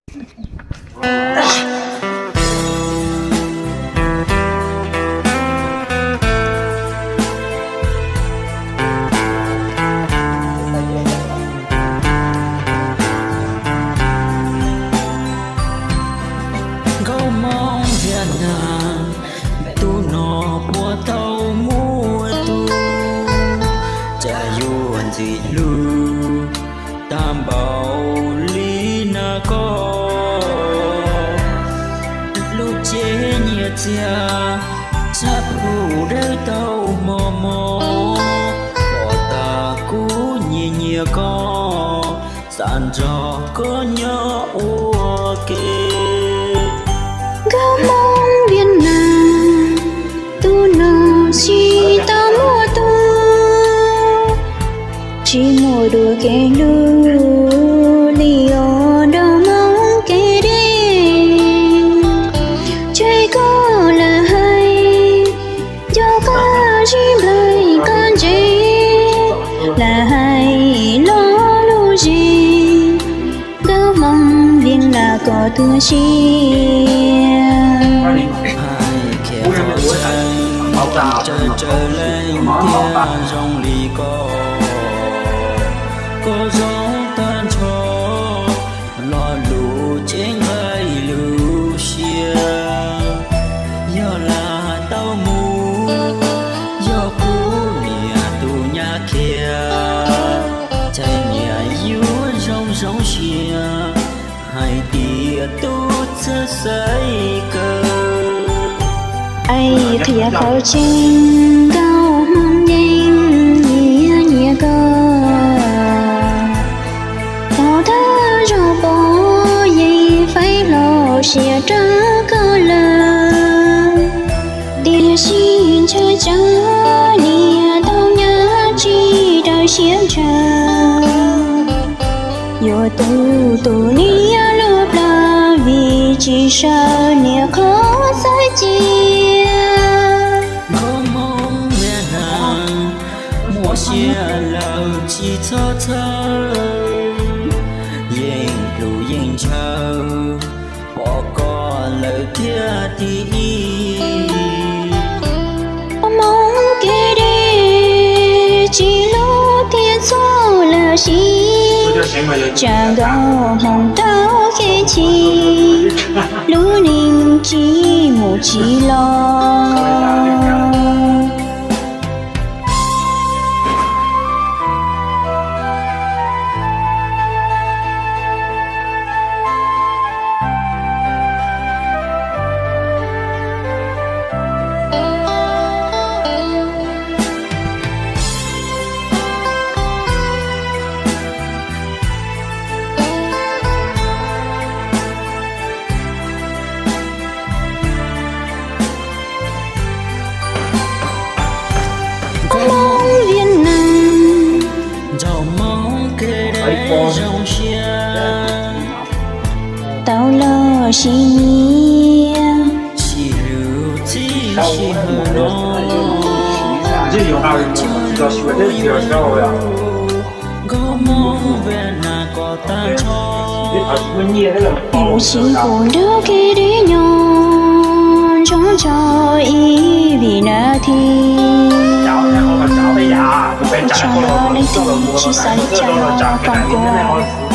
Nkauj Hmoob Viaj Nam, tus no puas tau muaj tub, cas yuav ntxim hlub tag npaum li na koj. Lub cev nyiaj txiag, tshav puv dawb tau mos mos, pom tas kuv nyiam nyiam koj, xav nrog koj nyob ua ke. Nkauj Hmoob Viaj Nam, tus no tsis tau muaj tub, tsis muaj dua kev hlub li os nraug Hmoob kev deb. Tseg koj lawm hais, nco koj sib nplawg koj ntse, lawm hais lo lus zis, nkauj Hmoob Viaj Nam koj tuag siab. Hais khiav qhov tseeb, raws raws leej tiag zoo li koj, koj zoo tag nrho, lo lus ceeb nqaij lus siab. Yog lam tau mus, yog kuv niam tus nyab khiav, cas niam yuav zoo zoo siab, hais tias tub txawj xaiv kawg. Hais qhia qhov tseeb, nkauj Hmoob yeej nyiam nyiam koj, tau thawj zaug pom yeej faib hlo siab rau koj lawm. Tiam sis ntshaw tsawv niam tau nyab tsis daws siab ntshaw, yuav tu tus niam lub plab vim tsis sawv niam qhov txawj cia. Nkauj Hmoob Viaj Nam, muaj siab lawm tsis txhob txhawj, yeej hlub yeej ntshaw, pom koj lawm thiaj thib ib. Hmoob kev deb tsis hlub thiab txhawj lawm siab, tsam nkauj hmoov tau kev chim, lub neej tsis mus tsis los. Nkauj Hmoob Viaj Nam, nraug Hmoob kev deb zoo siab, tau los sib nyiam, sib hlub txij sij hawm no, tsuas yog nkauj Hmoob Viaj Nam koj tag nrho. Mus sib pus nrog kev deb nyob, nrog nrog ib vim nas this. Ua tsaug leej twg tsis xav li cas los koom kuv.